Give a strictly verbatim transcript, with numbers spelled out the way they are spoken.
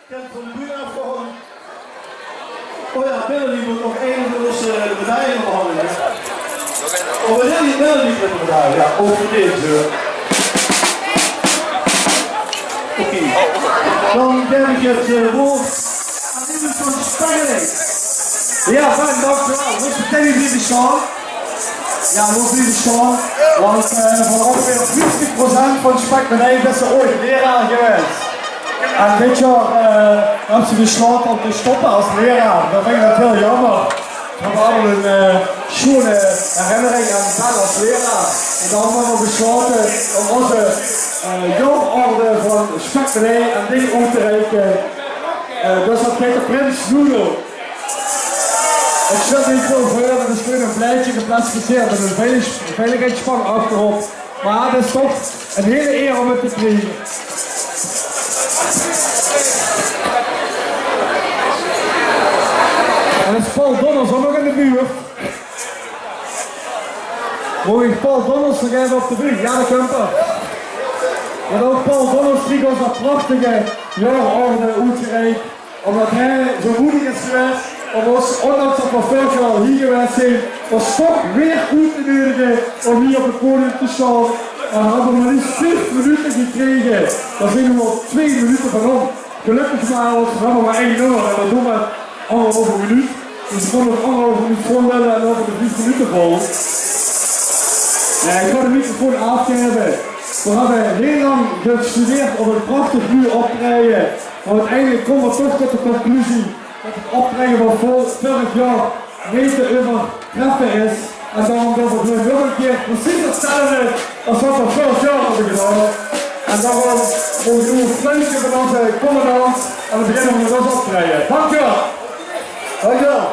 Kent van de bühne afgehaald. Oh ja, Melanie moet nog even dus eh, de medaille ophangen. Hè? Oh, we hebben hier Melanie met de medaille. Ja, over deze. Oké. Dan geef ik het eh, woord aan iemand van Spengelen. Ja, fijn, dank u wel. Moet ik meteen even staan? Ja, moet u staan. Want eh, van ongeveer vijftig procent van Spek Menei is er ooit leraar geweest. En dit jaar eh, hebben ze besloten om te stoppen als leraar. Dat vind ik wel heel jammer. We hadden een eh, schone herinnering aan Ben als leraar. En daarom hebben we besloten om onze eh jaarorde van Spek Menei aan dich uit te reiken. Eh, dus dat heet de Prins Noodle. Het stelt niet veel voor, dat is gewoon een plaatje geplastificeerd met een veilig- veiligheidsspan achterop. Maar het is toch een hele eer om het te krijgen. En is Paul Donners ook nog in de buurt? Mooi, Paul Donners nog even op de bühne. Ja, de Kumper. En ook Paul Donners kreeg ons dat prachtige jaarorde uitgereikt. Omdat hij zo moedig is geweest om ons, ondanks dat we vorig jaar al hier geweest zijn, ons toch weer uit te nodigen om hier op het podium te staan. En we hebben maar liefst vijf minuten gekregen. Daar zijn we al twee minuten van om. Gelukkig maar, want we hebben maar één nummer en dat doen we anderhalve minuut. Dus we kunnen nog anderhalve minuut volhouden en over de vijf minuten vol. Ja, ik ga de microfoon afgeven. We hebben heel lang gestudeerd op een prachtig nieuw optreden. Maar uiteindelijk komen we toch tot de conclusie dat het optreden van vol- vorig jaar niet te overtreffen is. En daarom doen we gewoon nog een keer precies hetzelfde als wat we vorig jaar hebben gedaan. En daarom mogen we een fluitje van onze commandant en dan beginnen we met ons optreden. Dank u wel. Dank u wel.